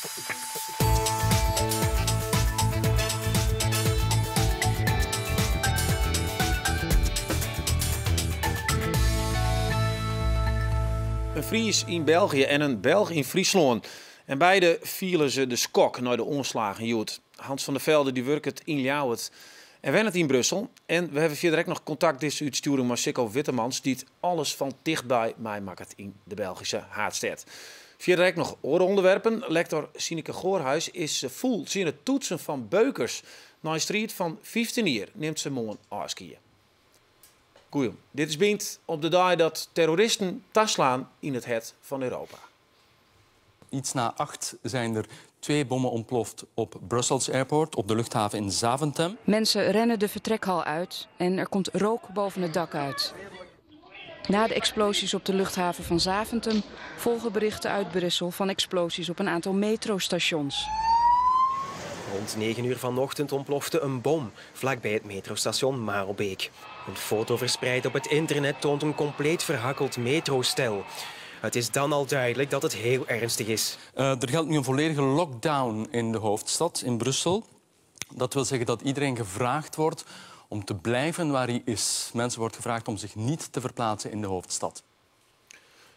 In Fries yn België en in Belch yn Fryslân. En beide fiele se de skok nei de oanslagen hjoed. Hans van der Velde dy wurket yn Ljouwert en wennet yn Brussel. En we hawwe fierder ek noch kontakt dizze útstjoering mei Sicco Wittermans, dy't alles fan tichtby meimakket yn de Belgyske haadstêd. Fierder ek noch oare ûnderwerpen. Lektor Sieneke Goorhuis is fûl tsjin it toetsen fan beukers. Nei in striid fan 15 jier nimt se moarn ôfskie. Goejûn, dit is Bynt op de dei dat terroristen taslaan yn it hert fan Europa. Iets na acht zijn er twee bommen ontploft op Brussels Airport, op de luchthaven in Zaventem. Mensen rennen de vertrekhal uit en er komt rook boven het dak uit. Na de explosies op de luchthaven van Zaventem volgen berichten uit Brussel van explosies op een aantal metrostations. Rond 9 uur vanochtend ontplofte een bom vlakbij het metrostation Maelbeek. Een foto verspreid op het internet toont een compleet verhakkeld metrostel. Het is dan al duidelijk dat het heel ernstig is. Er geldt nu een volledige lockdown in de hoofdstad, in Brussel. Dat wil zeggen dat iedereen gevraagd wordt om te blijven waar hij is. Mensen wordt gevraagd om zich niet te verplaatsen in de hoofdstad.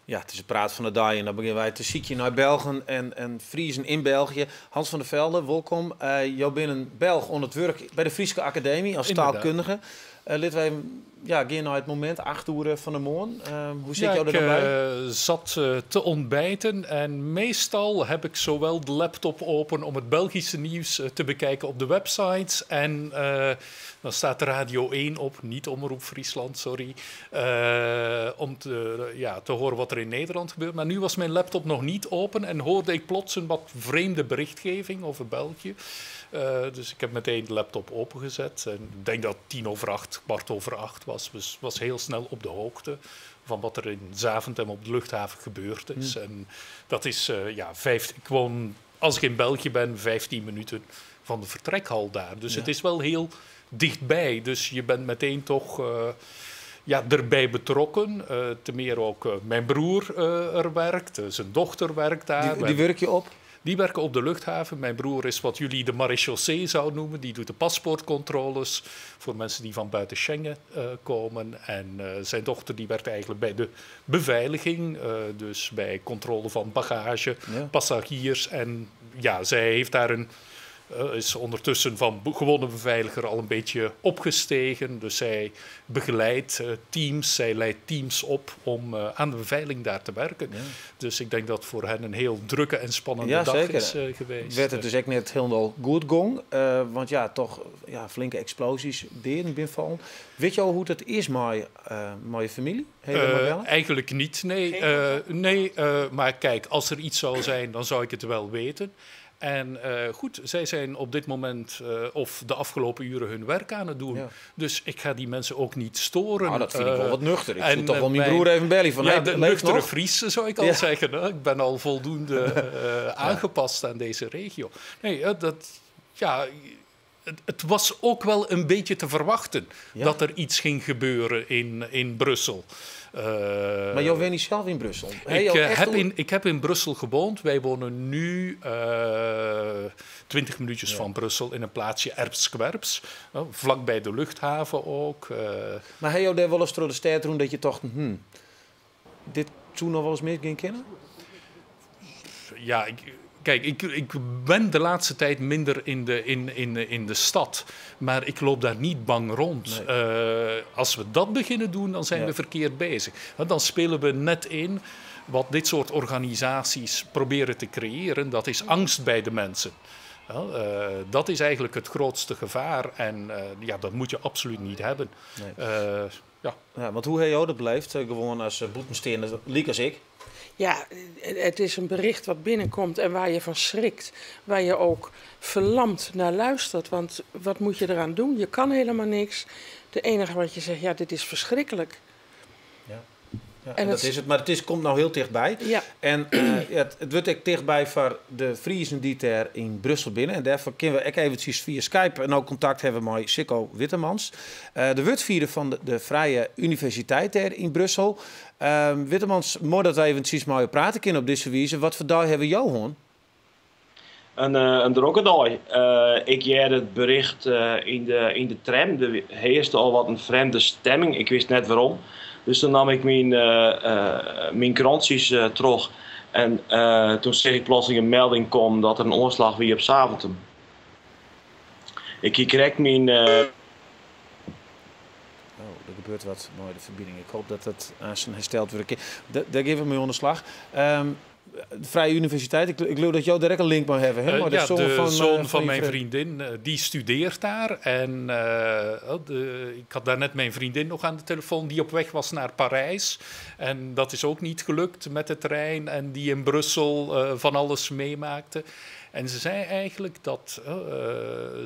Ja, it is it praat fan de dei en dan begjinne wy te sykjen nei Belgen en Friezen yn België. Hans van der Velde, wolkom. Jo binne in Belch oan it wurk by de Fryske Akademy as taalkundige. Litte we even ja, gean nei it momint, 8 oere fan 'e moarn. Hoe sit jo der dan by? Ik zat te ontbijten en meestal heb ik zowel de laptop open om het Belgische nieuws te bekijken op de websites en dan staat Radio 1 op, niet Omroep Friesland, sorry, om te, ja, te horen wat er in Nederland gebeurt. Maar nu was mijn laptop nog niet open en hoorde ik plots een wat vreemde berichtgeving over België. Dus ik heb meteen de laptop opengezet. En ik denk dat het 8:10, 8:15 was. Dus was heel snel op de hoogte van wat er in Zaventem op de luchthaven gebeurd is. En dat is, ja, ik woon, als ik in België ben, 15 minuten van de vertrekhal daar. Dus het is wel heel dichtbij. Dus je bent meteen toch ja, erbij betrokken. Te meer ook mijn broer er werkt, zijn dochter werkt daar. Die werk je op? Die werken op de luchthaven. Mijn broer is wat jullie de marechaussee zouden noemen. Die doet de paspoortcontroles voor mensen die van buiten Schengen komen. En zijn dochter die werkt eigenlijk bij de beveiliging. Dus bij controle van bagage, passagiers. En ja, zij heeft daar een, is ondertussen van gewone beveiliger al een beetje opgestegen. Dus zij begeleidt teams, zij leidt teams op om aan de beveiliging daar te werken. Dus ik denk dat voor hen een heel drukke en spannende dag is geweest. Werd it dus ek net hielendal goed gong. Want ja, toch ja, flinke eksplosies, deaden binne fallen. Witte jo hoe't it is mei je famylje? Helemaal Eigenlijk niet, nee. Nee, maar kijk, als er iets zou zijn, dan zou ik het wel weten. En goed, zij zijn op dit moment of de afgelopen uren hun werk aan het doen. Dus ik ga die mensen ook niet storen. Nou, dat vind ik wel wat nuchter. Ik zou toch wel mijn broer even bellen van, Ja, hey, de leeft nuchtere nog? Fries, zou ik al zeggen. Hè? Ik ben al voldoende aangepast aan deze regio. Nee, dat, ja, het was ook wel een beetje te verwachten dat er iets ging gebeuren in Brussel. Maar jij woont niet zelf in Brussel? Hey, joh, echt Ik heb in Brussel gewoond. Wij wonen nu 20 minuutjes van Brussel in een plaatsje Erps-Kwerps. Vlakbij de luchthaven ook. Maar heb je daar wel eens door de stad doen dat je toch, dit toen nog wel eens meer ging kennen? Ja, kijk, ik ben de laatste tijd minder in de stad. Maar ik loop daar niet bang rond. Als we dat beginnen doen, dan zijn we verkeerd bezig. Want dan spelen we net in wat dit soort organisaties proberen te creëren. Dat is angst bij de mensen. Ja, dat is eigenlijk het grootste gevaar. En ja, dat moet je absoluut niet hebben. Ja. Ja, want hoe heb je dat beleefd? Gewoon als bûtensteander, lykas ik. Ja, het is een bericht wat binnenkomt en waar je van schrikt. Waar je ook verlamd naar luistert. Want wat moet je eraan doen? Je kan helemaal niks. De enige wat je zegt, ja, dit is verschrikkelijk. Ja. Ja, En en dat het is het, maar het komt nou heel dichtbij. En ja, het wordt ook dichtbij voor de Friezen die daar in Brussel binnen. En daarvoor kunnen we ook eventjes via Skype en ook contact hebben met Sicco Wittermans. De wurdfierder van de Vrije Universiteit daar in Brussel. Wittermans, mooi dat we eventjes met je praten kunnen op deze wijze. Wat voor dag hebben we jou, hoor? In drokke dei. Ik hearde it bericht yn de, yn de tram. Der hearste al wat in frjemde stemming. Ik wist net wêrom. Dus toen nam ik myn, myn krantsjes troch. En toen seach ik plotseling in melding kommen dat der in oanslach wie op Zaventem. Ik hie krekt myn. Oh, der gebeurt wat mei de ferbining. Ik hoopje dat dat aanst hersteld wurde kin. Dêr gean we mei oan de slach. De Vrije Universiteit, ik leau dat jo dêr ek in link mei hawwe, hè? Mei de soan fan, de zoon fan van je mijn vriendin. vriendin, die studeert daar. En oh, ik had daarnet mijn vriendin nog aan de telefoon, die op weg was naar Parijs. En dat is ook niet gelukt met de trein. En die in Brussel van alles meemaakte. En ze zei eigenlijk dat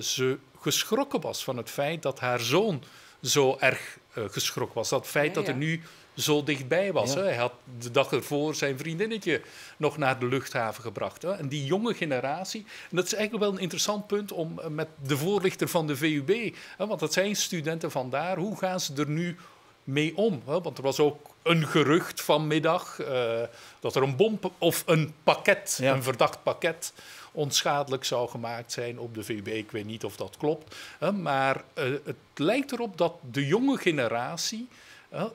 ze geschrokken was van het feit dat haar zoon zo erg geschrokken was. Dat feit dat er nu zo dichtbij was. Hè. Hij had de dag ervoor zijn vriendinnetje nog naar de luchthaven gebracht. Hè. En die jonge generatie, en dat is eigenlijk wel een interessant punt om met de voorlichter van de VUB, hè, want dat zijn studenten vandaar, hoe gaan ze er nu mee om? Hè? Want er was ook een gerucht vanmiddag dat er een bom of een pakket, een verdacht pakket, onschadelijk zou gemaakt zijn op de VUB. Ik weet niet of dat klopt. Hè, maar het lijkt erop dat de jonge generatie, hè,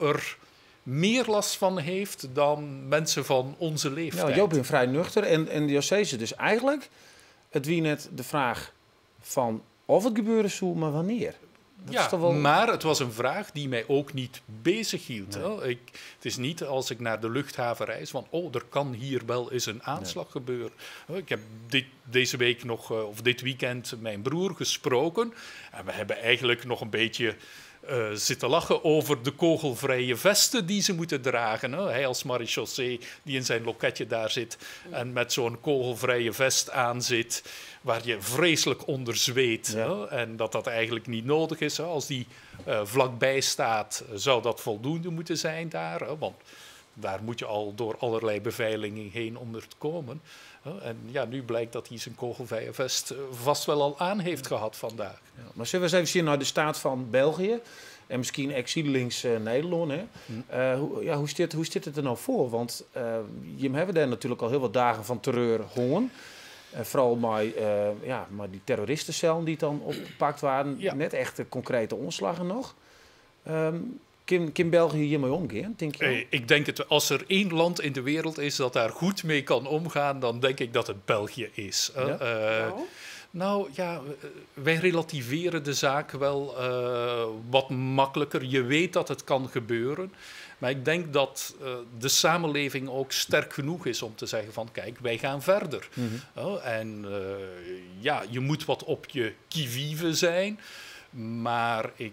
er meer last van heeft dan mensen van onze leeftijd. Joop is vrij nuchter en José ze dus eigenlijk, het wie net de vraag van of het gebeuren zou, maar wanneer. Dat Ja, is toch wel maar het was een vraag die mij ook niet bezig hield. Hè. Het is niet als ik naar de luchthaven reis van, oh, er kan hier wel eens een aanslag gebeuren. Ik heb deze week nog, of dit weekend, mijn broer gesproken. En we hebben eigenlijk nog een beetje zitten lachen over de kogelvrije vesten die ze moeten dragen. Hè. Hij als marechaussee die in zijn loketje daar zit en met zo'n kogelvrije vest aan zit, waar je vreselijk onder zweet. Hè. En dat dat eigenlijk niet nodig is. Hè. Als die vlakbij staat, zou dat voldoende moeten zijn daar. Hè. Want daar moet je al door allerlei beveiligingen heen om er te komen. Hè. En nu blijkt dat hij zijn kogelvrije vest vast wel al aan heeft gehad vandaag. Ja, maar zullen we eens even zien naar de staat van België? En misschien exilinks Nederland. Hè? Hoe zit het er nou voor? Want je hebt daar natuurlijk al heel wat dagen van terreur hongen. Vooral met die terroristencellen die dan opgepakt waren. Net echt de concrete ontslagen nog. Kan België hiermee omgaan, denk je? Ik denk het, als er één land in de wereld is dat daar goed mee kan omgaan, dan denk ik dat het België is. Hè. Wij relativeren de zaak wel wat makkelijker. Je weet dat het kan gebeuren. Maar ik denk dat de samenleving ook sterk genoeg is om te zeggen van, kijk, wij gaan verder. Oh, en je moet wat op je qui-vive zijn. Maar ik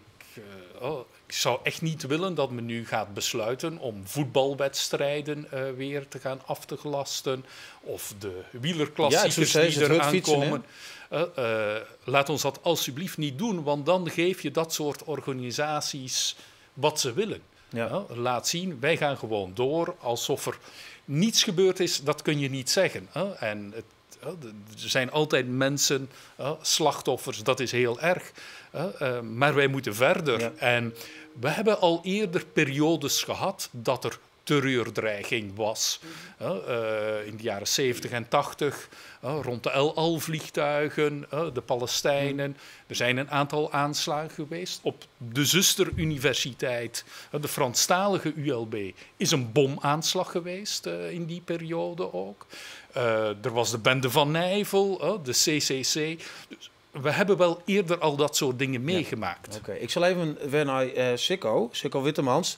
zou echt niet willen dat men nu gaat besluiten om voetbalwedstrijden weer te gaan af te gelasten. Of de wielerklassiekers Ja, ik zou die zeggen, het eraan hardfietsen, hè? komen. Laat ons dat alsjeblieft niet doen, want dan geef je dat soort organisaties wat ze willen. Laat zien, wij gaan gewoon door alsof er niets gebeurd is. Dat kun je niet zeggen. Hè? En er zijn altijd mensen, hè, slachtoffers, dat is heel erg. Hè, maar wij moeten verder. En we hebben al eerder periodes gehad dat er terreurdreiging was. Hè, in de jaren 70 en 80, hè, rond de El Al-vliegtuigen, hè, de Palestijnen. Er zijn een aantal aanslagen geweest. Op de zusteruniversiteit, hè, de Franstalige ULB, is een bomaanslag geweest in die periode ook. Er was de bende van Nijvel, hè, de CCC. Dus we hebben wel eerder al dat soort dingen meegemaakt. Oké, ik zal even weer naar Sicco, Sicco Wittermans.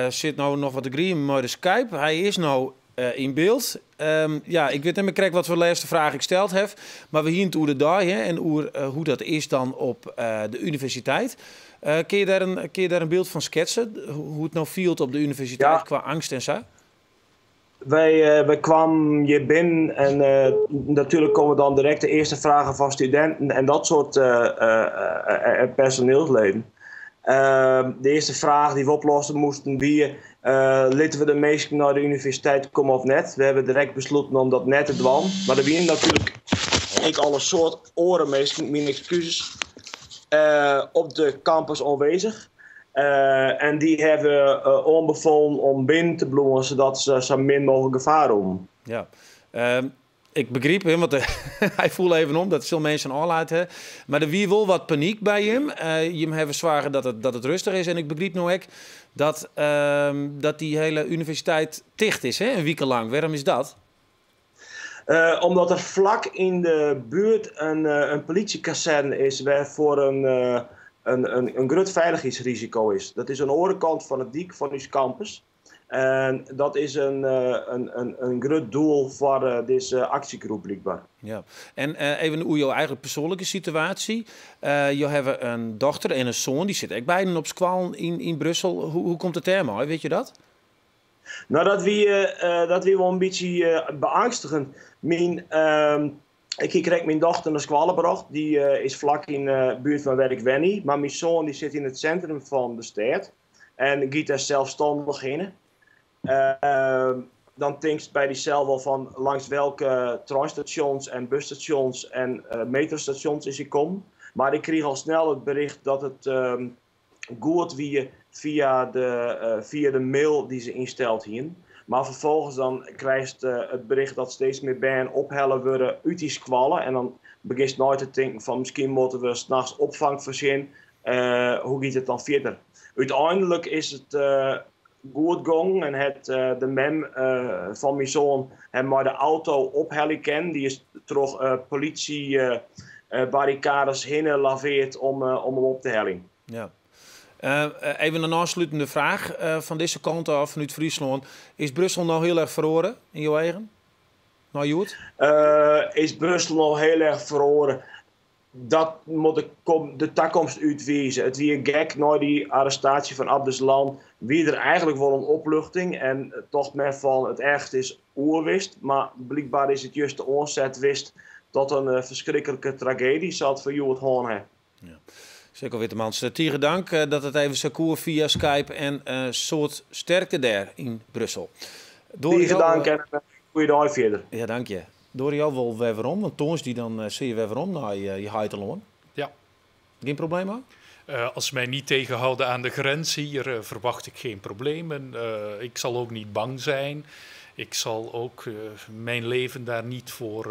Zit nou nog wat te griemen met de Skype. Hij is nou in beeld. Ik weet niet meer correct wat voor laatste vraag ik gesteld heb. Maar we hier oer de dag, hè, en oer hoe dat is dan op de universiteit. Kun je daar een beeld van schetsen? Hoe het nou viel op de universiteit qua angst en zo? Wij kwamen hier binnen en natuurlijk komen dan direct de eerste vragen van studenten en dat soort personeelsleden. De eerste vraag die we oplossen moesten wie lieten we de meesten naar de universiteit komen of net. We hebben direct besloten om dat net te doen. Maar er waren natuurlijk ik alle soort oren meesten, mijn excuses, op de campus aanwezig. En die hebben onbevolen om binnen te bloemen, zodat ze zo min mogelijk gevaar om. Ja. Ik begryp him, want hy foel even om, dat sil minsken ôflaat ha. Mar der wie wol wat panyk by him. Jim hawwe soarge dat it, dat it rêstich is. En ik begryp no ek dat, dat dy hiele universiteit ticht is, hè, in wike lang. Wêrom is dat? Omdat der flak yn de buert in, in polysjekazerne is wêrfoar in, in, in, in grut feilichheidsrisiko is. Dat is oan de oare kant fan de dyk fan ús kampus. En dat is in, in, in, in grut doel foar dizze aksjegroep blykber. Ja. En even oer jo eigen persoanlike situaasje. Jo hawwe in dochter en in soan, dy sitte ek beiden op skoallen yn, yn Brussel. Hoe, hoe komt it dêrmei, witte jo dat? No, dat wie, dat wie wol in bytsje beëangstigend. Myn, ik hie krekt myn dochter nei skoalle brocht. Dy is flak yn de buert fan wêr't ik wenje. Mar myn soan dy sit yn it sintrum fan de stêd en giet dêr selsstannich hinne. Dan tinkst by dysels wol fan langs welke treinstasjons en busstasjons en metrostasjons is hy kommen. Mar ik krige al snel it bericht dat it goed wie fia de, fia de mail dy't se ynsteld hienen. Mar ferfolgens dan krijst it bericht dat steeds mear bern ophelle wurde út dy skoalle. En dan begjinst nei te tinken fan miskien moatte we nachts opfang foarsjen. Hoe giet it dan fierder? Uteinlik is it goed gongen en hat de mem fan myn soan him mei de auto ophelje kinnen. Dy is troch polysje barrikades hinne laveard om, om him op te heljen. Ja. Even in ôfslutende fraach fan dizze kant ôf, fanút Fryslân. Is Brussel no hiel erch feroare yn jo eagen? Nei hjoed? Is Brussel no hiel erch feroare? Dat moat de, de takomst útwize. It wie gek nei dy arrestaasje fan Abdeslam wie der eigentlik wol in opluchting en tocht men fan it erchste is oer west, mar blykber is it just de oanset west tot in ferskriklike tragedy sa't we hjoed hân ha. Ja. Sicco Wittermans, tige dank dat it even sa koe fia Skype en in soad sterkte dêr yn Brussel. Tige dank en in goede dei fierder. Ja, dank je. Doare jo wol wer werom? Want tongersdei dan sille je wer werom nei je heitelân. Ja. Gjin probleem mei? Als ze mij niet tegenhouden aan de grens hier, verwacht ik geen problemen. Ik zal ook niet bang zijn. Ik zal ook mijn leven daar niet voor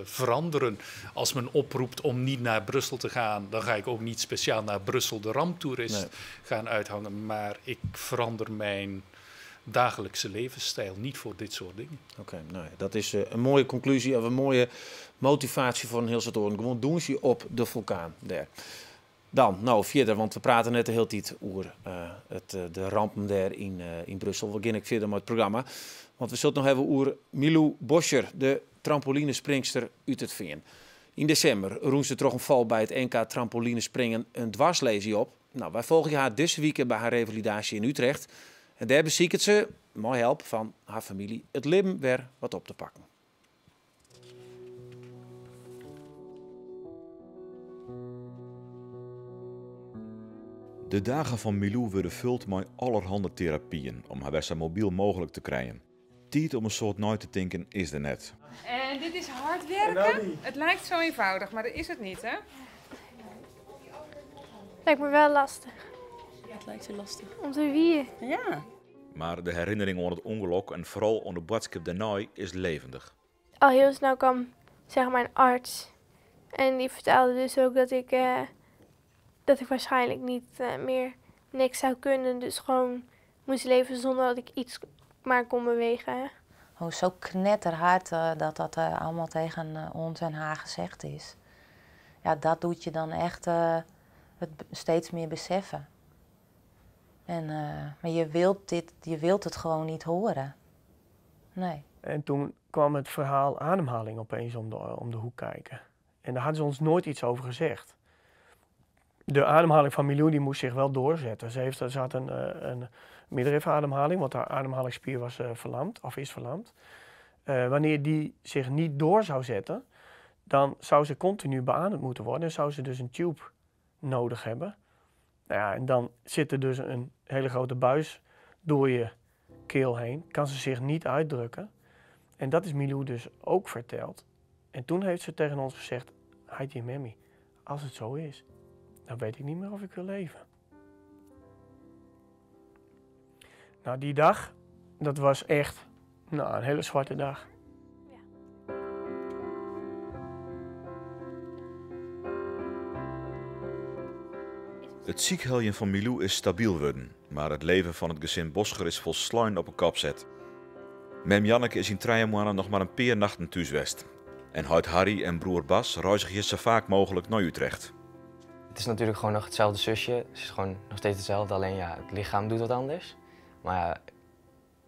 veranderen. Als men oproept om niet naar Brussel te gaan, dan ga ik ook niet speciaal naar Brussel de ramptoerist Nee. gaan uithangen. Maar ik verander mijn dagelijkse levensstijl niet voor dit soort dingen. Oké, no ja, dat is in moaie konklúzje of in moaie motivaasje foar in hiel soad oaren. Gewoan dûnsje op de fulkaan dêr. Dan, no fierder, want we prate net de hiele tiid oer it, de rampen dêr yn, yn Brussel. We gean ek fierder mei it programma. Want we sille it noch hawwe oer Milou Bosscher, de trampolinespringster út It Fean. Yn desimber rûn se troch in fal by it NK trampolinespringen in dwarslaesie op. No, wy folgje har dizze wike by har revalidaasje yn Utrecht. En dêr besiket se, mei help fan har famylje, it libben wer wat op te pakken. De dagen fan Milou wurde fuld mei allerhande terapyen om har wer sa mobyl mooglik te krijen. Tiid om in soad nei te tinken is der net. En dit is hard werken. Het lijkt zo eenvoudig, maar dat is het niet, hè? Lijkt me wel lastig. Het lijkt je lastig. Om te wieden. Ja. Mar de herinnering oan it ûngelok en foaral oan de boadskip dêrnei is libbenich. Al hiel snel kwam zeg maar een arts. En die vertelde dus ook dat ik, dat ik waarschijnlijk niet meer niks zou kunnen. Dus gewoon moest leven zonder dat ik iets maar kon bewegen. Oh, zo knetterhard dat dat allemaal tegen ons en haar gezegd is. Ja, dat doet je dan echt het steeds meer beseffen. En, maar je wilt, dit, je wilt het gewoon niet horen. Nee. En toen kwam het verhaal ademhaling opeens om de hoek kijken. En daar hadden ze ons nooit iets over gezegd. De ademhaling van Milou die moest zich wel doorzetten. Ze had een middenrifademhaling, want haar ademhalingsspier was verlamd, of is verlamd. Wanneer die zich niet door zou zetten, dan zou ze continu beademd moeten worden en zou ze dus een tube nodig hebben. Nou ja, en dan zit er dus een hele grote buis door je keel heen, kan ze zich niet uitdrukken. En dat is Milou dus ook verteld. En toen heeft ze tegen ons gezegd, Heidi en Memmy, als het zo is, dan weet ik niet meer of ik wil leven. Nou, die dag, dat was echt, nou, een hele zwarte dag. Ja. It sykheljen fan Milou is stabyl wurden, mar it leven fan it gesin Boscher is folslein op 'e kop set. Mem Janneke is yn 3 moannen noch mar in pear nachten thús west. En heit Harry en broer Bas reizgje sa faak mooglik nei Utrecht. Het is natuurlijk gewoon nog hetzelfde zusje. Ze is gewoon nog steeds hetzelfde, alleen ja, het lichaam doet wat anders. Maar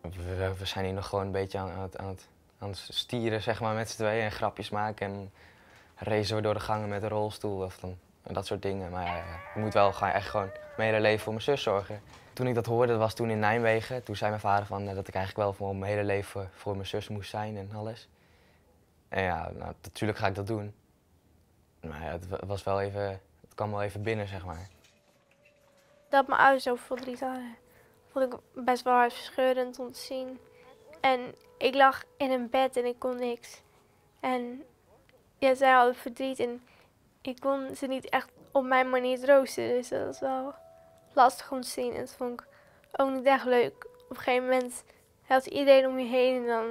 ja, we zijn hier nog gewoon een beetje aan het stieren, zeg maar, met z'n tweeën en grapjes maken en racen we door de gangen met een rolstoel of dan, en dat soort dingen. Maar ja, ja, ik moet wel gewoon echt gewoon mijn hele leven voor mijn zus zorgen. Toen ik dat hoorde, dat was toen in Nijmegen. Toen zei mijn vader van, dat ik eigenlijk wel voor mijn hele leven voor mijn zus moest zijn en alles. En ja, nou, natuurlijk ga ik dat doen. Maar ja, het was wel even, het kwam wel even binnen, zeg maar. Dat mijn ouders zo verdriet hadden, vond ik best wel hartverscheurend om te zien. En ik lag in een bed en ik kon niks. En ja, zij hadden verdriet en ik kon ze niet echt op mijn manier troosten. Dus dat was wel lastig om te zien en dat vond ik ook niet echt leuk. Op een gegeven moment helpt iedereen om je heen en dan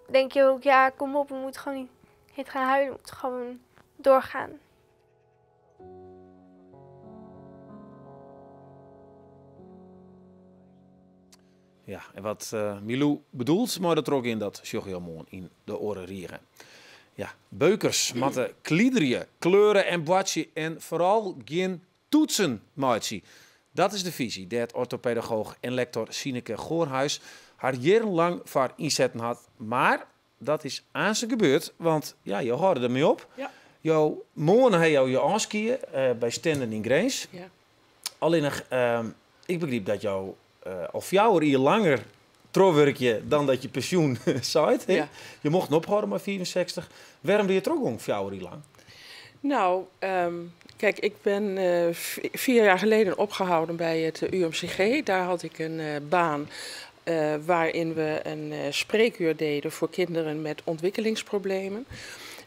denk je ook, ja, kom op, we moeten gewoon niet gaan huilen, we moeten gewoon doorgaan. Ja, en wat Milou bedoelt, mar dat er ook yn dat sjogge jo moarn yn de oare rige. Ja, beukers, moatte kliederje, kleuren en boartsje en foaral gjin toetsen meitsje. Dat is de fisy dêr't orthopedagoog en lektor Sineke Goorhuis har jierrenlang foar ynsetten hat. Mar dat is aanst gebeurd, want ja, jo hâlde dermei op. Ja. Jo, moarn ha jo jo ôfskie by Stenden yn Grins. Ja. Allinnich, ik begryp dat jo al 4 jier langer trochwurkje dan dat je pensjoen seit. Hè? Ja. Je mocht ophâlde mei 65. Wêrom binne je trochgien 4 jier lang? Nou, kijk, ik ben 4 jaar geleden opgehouden bij het UMCG. Daar had ik een baan waarin we een spreekuur deden voor kinderen met ontwikkelingsproblemen.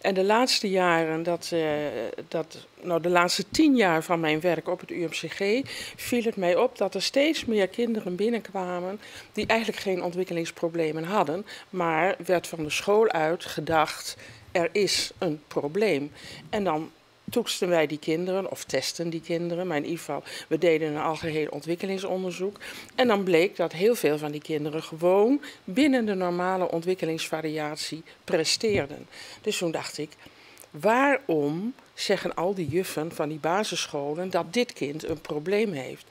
En de laatste jaren, dat, nou, de laatste 10 jaar van mijn werk op het UMCG, viel het mij op dat er steeds meer kinderen binnenkwamen die eigenlijk geen ontwikkelingsproblemen hadden, maar werd van de school uit gedacht, er is een probleem. En dan toetsten wij die kinderen, of testen die kinderen, maar in ieder geval, we deden een algeheel ontwikkelingsonderzoek. En dan bleek dat heel veel van die kinderen gewoon binnen de normale ontwikkelingsvariatie presteerden. Dus toen dacht ik, waarom zeggen al die juffen van die basisscholen dat dit kind een probleem heeft?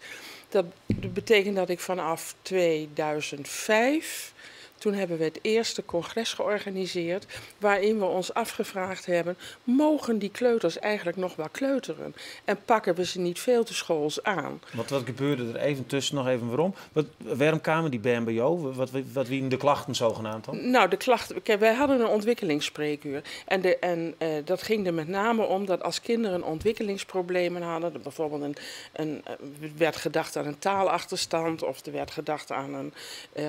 Dat betekent dat ik vanaf 2005, toen hebben we het eerste congres georganiseerd waarin we ons afgevraagd hebben, mogen die kleuters eigenlijk nog wel kleuteren? En pakken we ze niet veel te schools aan? Want wat gebeurde er even tussen, nog even waarom? Waarom kwamen die bern by jo? Wat wienen de klachten zogenaamd dan? Nou, de klachten, kijk, wij hadden een ontwikkelingsspreekuur. En dat ging er met name om dat als kinderen ontwikkelingsproblemen hadden, bijvoorbeeld werd gedacht aan een taalachterstand, of er werd gedacht aan een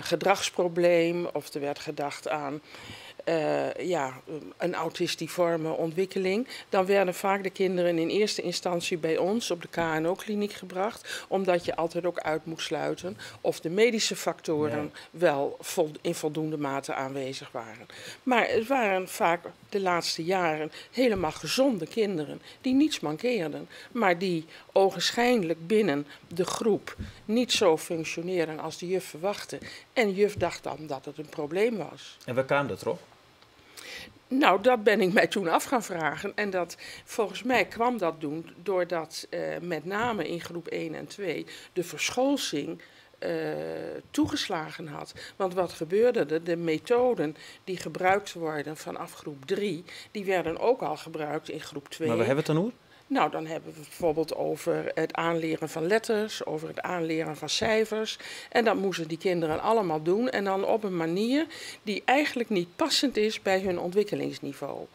gedragsprobleem, of er werd gedacht aan een autistiforme ontwikkeling. Dan werden vaak de kinderen in eerste instantie bij ons op de K N O-kliniek gebracht, omdat je altijd ook uit moet sluiten of de medische factoren wel in voldoende mate aanwezig waren. Maar het waren vaak de laatste jaren helemaal gezonde kinderen die niets mankeerden, maar die ogenschijnlijk binnen de groep niet zo functioneerden als de juf verwachtte. En juf dacht dan dat het een probleem was. En waar kwam dat erop? Nou, dat ben ik mij toen af gaan vragen. En volgens mij kwam dat doen doordat met name in groep 1 en 2 de verschoolsing toegeslagen had. Want wat gebeurde er? De methoden die gebruikt worden vanaf groep 3, die werden ook al gebruikt in groep 2. Maar waar hebben we het dan over? Nou, dan hebben we het bijvoorbeeld over het aanleren van letters, over het aanleren van cijfers. En dat moesten die kinderen allemaal doen. En dan op een manier die eigenlijk niet passend is bij hun ontwikkelingsniveau.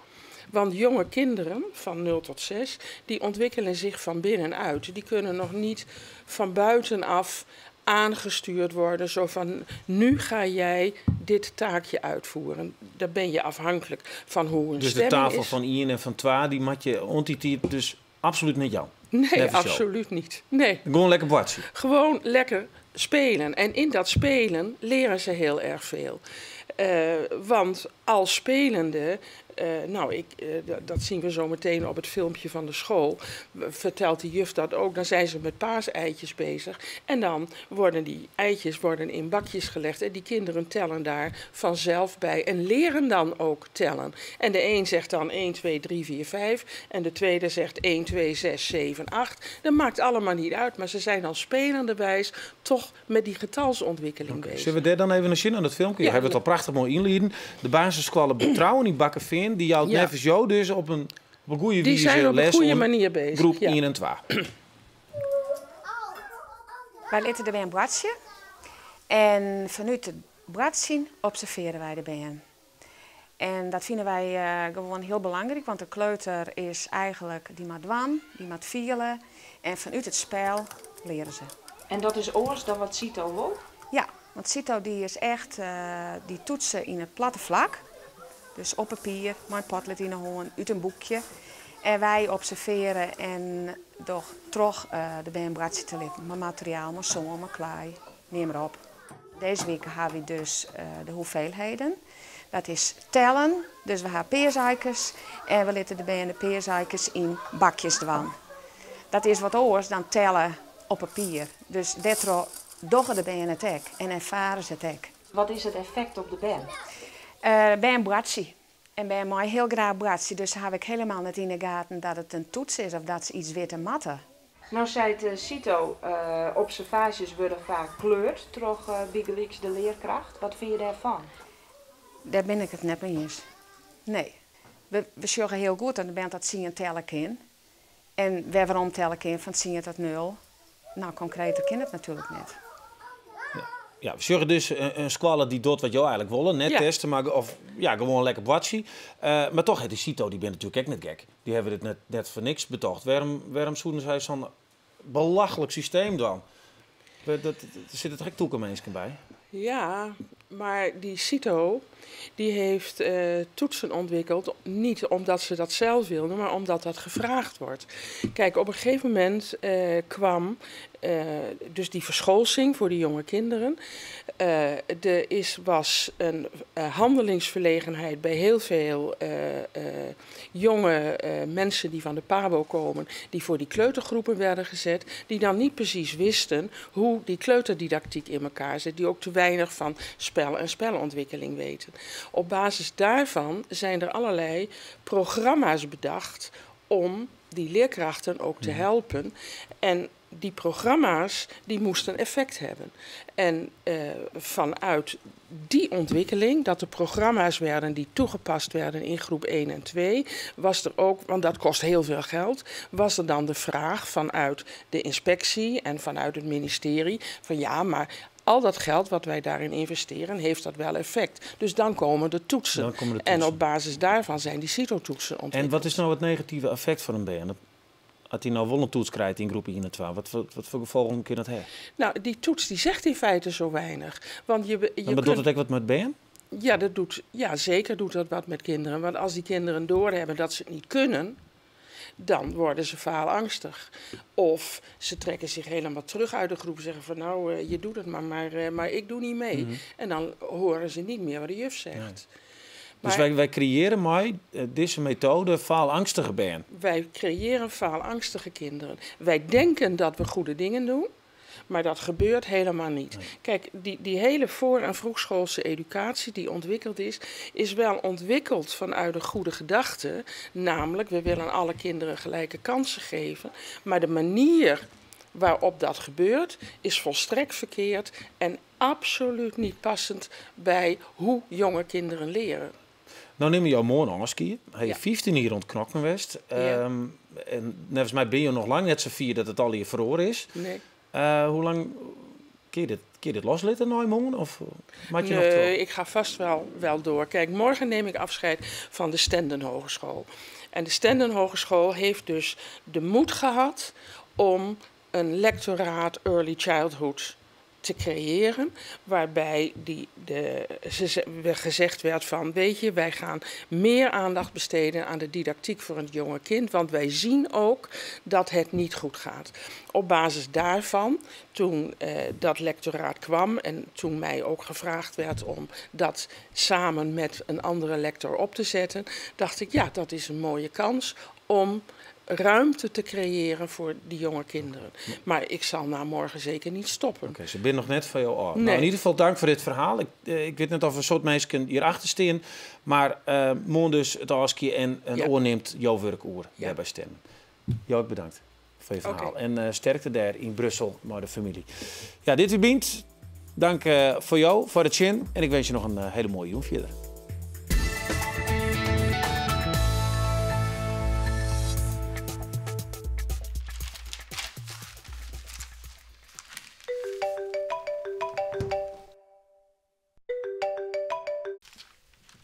Want jonge kinderen van 0 tot 6, die ontwikkelen zich van binnenuit. Die kunnen nog niet van buitenaf aangestuurd worden. Zo van, nu ga jij dit taakje uitvoeren. Daar ben je afhankelijk van hoe een Dus de stemming tafel is. van Ian en van Twa, die mat je ontitiep dus absoluut niet jou. Nee, Never show. absoluut niet. Nee. Gewoon lekker boartsje. Gewoon lekker spelen. En in dat spelen leren ze heel erg veel. Want als spelende Nou, ik, dat zien we zo meteen op het filmpje van de school. Vertelt de juf dat ook. Dan zijn ze met paaseitjes bezig. En dan worden die eitjes worden in bakjes gelegd. En die kinderen tellen daar vanzelf bij. En leren dan ook tellen. En de een zegt dan 1, 2, 3, 4, 5. En de tweede zegt 1, 2, 6, 7, 8. Dat maakt allemaal niet uit. Maar ze zijn dan spelenderwijs toch met die getalsontwikkeling bezig. Zullen we daar dan even naar zien aan dat filmpje? Ja. Je hebt het al prachtig mooi inlieden. De basisscholen Betrouwen in Bakkeveen, die jou nevens jou dus op een goede Die wijze zijn op een les goede om manier bezig, Groep ja. 1 en 2. Wij litten de bern boartsje. En vanuit het boartsjen observeren wij de bern. En dat vinden wij gewoon heel belangrijk, want de kleuter is eigenlijk die moet dwan, die moet vielen. En vanuit het spel leren ze. En dat is oors dan wat Cito wil? Ja, want Cito die is echt die toetsen in het platte vlak. Dus op papier, met een potlood in de hoorn, uit een boekje. En wij observeren en doch terug de bernbratje te litten. Met materiaal, met zon, met klei, neem maar op. Deze week hebben we dus de hoeveelheden. Dat is tellen, dus we hebben peerzuikers en we laten de bern de peerzuikers in bakjes dwan. Dat is wat anders dan tellen op papier. Dus daardoor doggen de bern het ek en ervaren ze het ek. Wat is het effect op de bern? Bij een bratje. En bij mij heel graag bratje, dus heb ik helemaal niet in de gaten dat het een toets is of dat ze iets witten matten. Nou zei het Cito, observaties worden vaak kleurd door Biggelix de leerkracht. Wat vind je daarvan? Daar ben ik het net mee eens. Nee. We zorgen heel goed dat de band dat zien en tellen kan. En waarom tellen kan van zien tot 0. Nou, concreter kan het natuurlijk niet. Ja, we zorgen dus een squalle die doet wat jou eigenlijk willen. Net testen, maar of, ja, gewoon lekker boartsje. Maar toch, het is Cito, die bent natuurlijk ook net gek. Die hebben dit net voor niks betocht. Waarom zoeken zij zo'n belachelijk systeem dan? Er zitten toch ook toekomsten bij? Ja, maar die Cito die heeft toetsen ontwikkeld. Niet omdat ze dat zelf wilden, maar omdat dat gevraagd wordt. Op een gegeven moment kwam dus die verscholsing voor die jonge kinderen. Er was een handelingsverlegenheid bij heel veel jonge mensen die van de PABO komen, die voor die kleutergroepen werden gezet, die dan niet precies wisten hoe die kleuterdidactiek in elkaar zit, die ook te weinig van spel en spelontwikkeling weten. Op basis daarvan zijn er allerlei programma's bedacht om die leerkrachten ook te helpen. En die programma's die moesten effect hebben. En vanuit die ontwikkeling, dat er programma's werden die toegepast werden in groep 1 en 2, was er ook, want dat kost heel veel geld, was er dan de vraag vanuit de inspectie en vanuit het ministerie van ja, maar al dat geld wat wij daarin investeren, heeft dat wel effect. Dus dan komen de toetsen. Dan komen de En toetsen. op basis daarvan zijn die CITO-toetsen ontwikkeld. En wat is nou het negatieve effect van een BN? Als hij nou wel een toets krijgt in groep 1 en 2, wat voor gevolgen kun je dat hebben? Die toets die zegt in feite zo weinig. Want je En wat doet kunt het ook wat met BN? Ja, zeker doet dat wat met kinderen. Want als die kinderen doorhebben dat ze het niet kunnen, dan worden ze faalangstig. Of ze trekken zich helemaal terug uit de groep en zeggen van nou, je doet het maar, maar ik doe niet mee. En dan horen ze niet meer wat de juf zegt. Dus Maar wij creëren maar deze methode faalangstige bern. Wij creëren faalangstige kinderen. Wij denken dat we goede dingen doen, maar dat gebeurt helemaal niet. Die hele voor- en vroegschoolse educatie die ontwikkeld is, is wel ontwikkeld vanuit een goede gedachte. Namelijk, we willen alle kinderen gelijke kansen geven. Maar de manier waarop dat gebeurt is volstrekt verkeerd en absoluut niet passend bij hoe jonge kinderen leren. Nou neem je jouw mooi nog eens keer. Hij is 15 hier rond Knokkenwest. En volgens mij ben je nog lang net zo fier dat het al hier verloren is. Nee. Hoe lang kun je dit, kun je dit loslaten, nou, morgen? Of maak je nog Nee, door? ik ga vast wel door. Morgen neem ik afscheid van de Stenden Hogeschool. En de Stenden Hogeschool heeft dus de moed gehad om een lectoraat Early Childhood te creëren, waarbij die de, gezegd werd van, weet je, wij gaan meer aandacht besteden aan de didactiek voor het jonge kind, want wij zien ook dat het niet goed gaat. Op basis daarvan, toen dat lectoraat kwam en toen mij ook gevraagd werd om dat samen met een andere lector op te zetten, dacht ik, ja, dat is een mooie kans om ruimte te creëren voor die jonge kinderen. Maar ik zal na morgen zeker niet stoppen. Oké, ze zijn nog net van jou af. Nee. Nou, in ieder geval dank voor dit verhaal. Ik weet net of een soort mensen hierachter staan, maar morgen dus het afskie en een oor neemt jouw werkoer daarbij stemmen. Jou ook bedankt voor je verhaal. Oké. En sterkte daar in Brussel met de familie. Ja, dit weer Bynt. Dank voor jou, voor het zin. En ik wens je nog een hele mooie jong verder.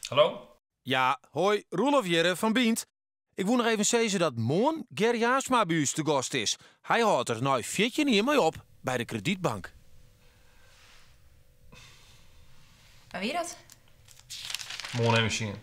Hallo? Ja, hoi, Roelof Jerre van Bynt. Ik wil nog even zeggen dat morgen Ger Jaarsma bij ons te gast is. Hij houdt er nou 14 hier mee op bij de kredietbank. Maar wie dat? Morgen even zien.